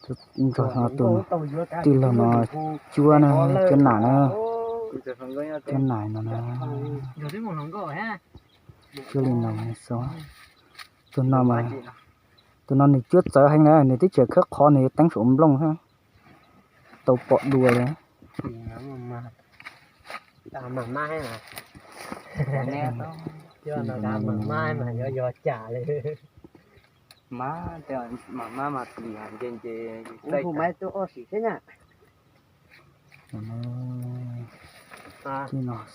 Nrog no tus tij laug no cuab na, cuab nam na, cuab nam no na. Cuab li no xwb. Tus no mas, tus no nws cuab txawv heev na, nws twb tsis khawb qhov nws yuav teeb saum nplooj xwb. Tau pom dua li.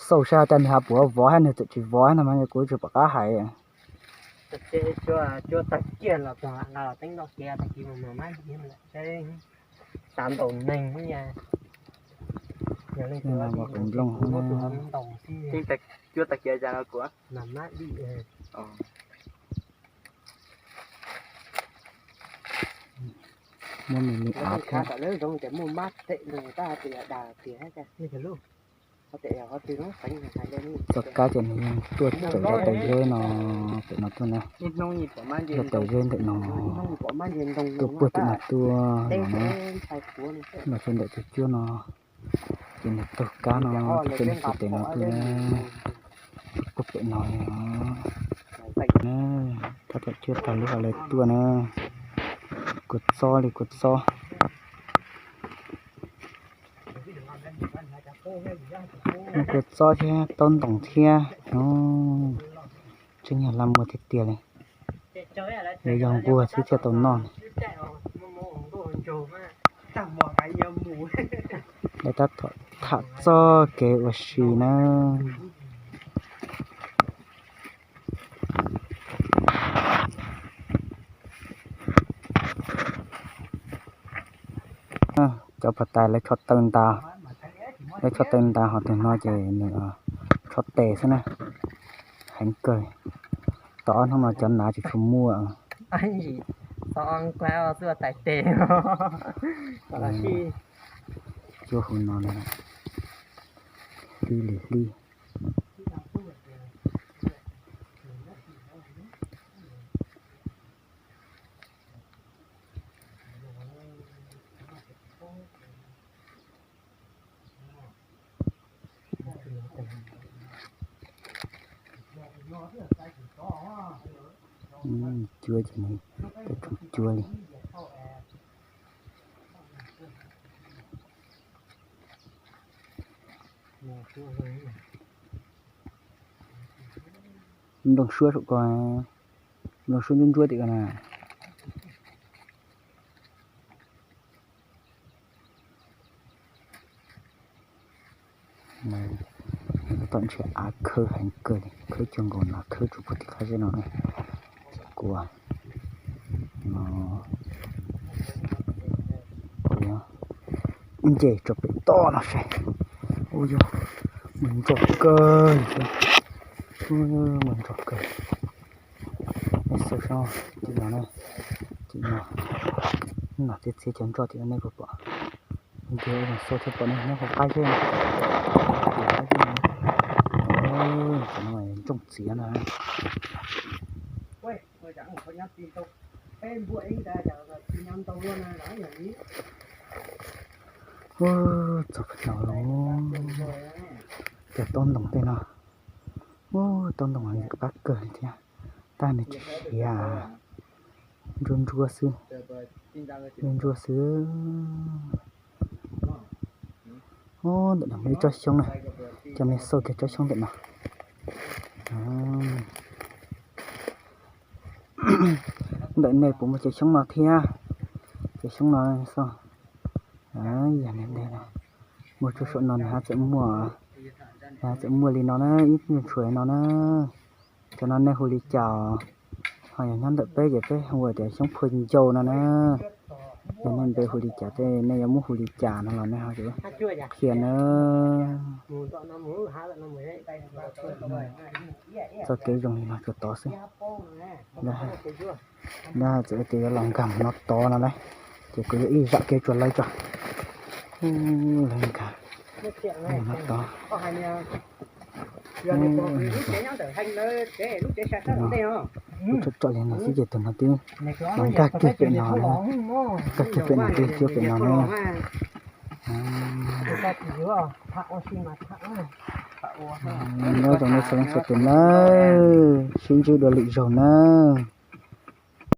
Xauj saib cas nws ho puas vov thiab, nws txawm tsis vov no mas kuv tsis pom qab hais. Cuab tag kiag los teeb tau kiag tag kis mas mam mab ntaus neeg. Cuab tag kiag cas no kuv muab nws li av thiab. Txoj kab ces nws yeej tuaj tawm zaj tawm zeb no, pem no tuaj na. Zaj tawm zeb ntawm no tuaj puag tim no tuaj no na. Los rau ntawm tus cuab no, ces nws taug kab no tuaj pem no tuaj na. Puag pem no li. Tab tom cuab tag lub hauv lawv tuaj na. Kua txob li kua txob. Kua txob thiab taub ntoos thiab. Tseeb yog laj muag tiag tiag li. Yuav yog nquag xwb thiaj tau noj. Lawv tab tom tham txoj kev ua si na. Cov pov tais lawv tsho taw ntas, lawv tsho taw ntas ho tus no ces nws tsho tes xwb na. Heev kawg. Tom ob hnub no cov nav tsis tshua muaj. Cuab hauv no li, hli li hli. Cuab ces nws tseem cuab li. Nplooj suab saum ko, nplooj suab ntsuab ntsuab tim ko na. Tab tom ntshe av khawb heev kawg li, khawb cuag nkaus nas khawb tsuas puag tim qab zeb no na. Ces kuv, kuv nce tso pem toj no saib. Ua yog, muaj ntsos kawg li thiab, muaj ntsos kawg. Nej xauj saib tim no na, tim no, nom txiav txiav cov ntsos tim no nej puas pom? Nce xauj thiaj pom, nej nyob hauv qab zeb no. Ntsooj txiav na. Txog pem no, cov taub ntoos tej no, taub ntoos ntxim qab kawg li thiab, tab nws tsis siav, ntsuab ntsuab xwb, ntsuab ntsuab xwb. Ntawm no muaj ib tsob xyoob na, coj nej xauj kiag tsob xyoob ntawm no. Ntawm nej puas muaj cov xyoob no thiab? Cov xyoob no xauj, yog ntev ntev, muaj tsuag saum no nws haj tseem muaj, nws haj tseem muaj li no na, ib tug tshuav no na. Cov no nej hu li cas? Ho yog nyob ntawm peb ces peb hu tias xyoob phua ncau no na. Yog nej npe hu li cas tej nej yuav muab hu li cas no los nej ho qhia na. Txoj kev zoo li no tsuas tod xwb. Lawv hais tias yuav los nkag mus no tod no lauj, ces kuv yuav ib zam kev tsuas lawv tso. Lawv nkag mus no tod. Ua tsom tsom li no xwb ces tus no twb los nkag kiag pem no na, nkag kiag pem no twb thiab pem no na. Nyob zoo nej txhua leej txhua tus nawb, sib ntsib dua lwm zaug nawb.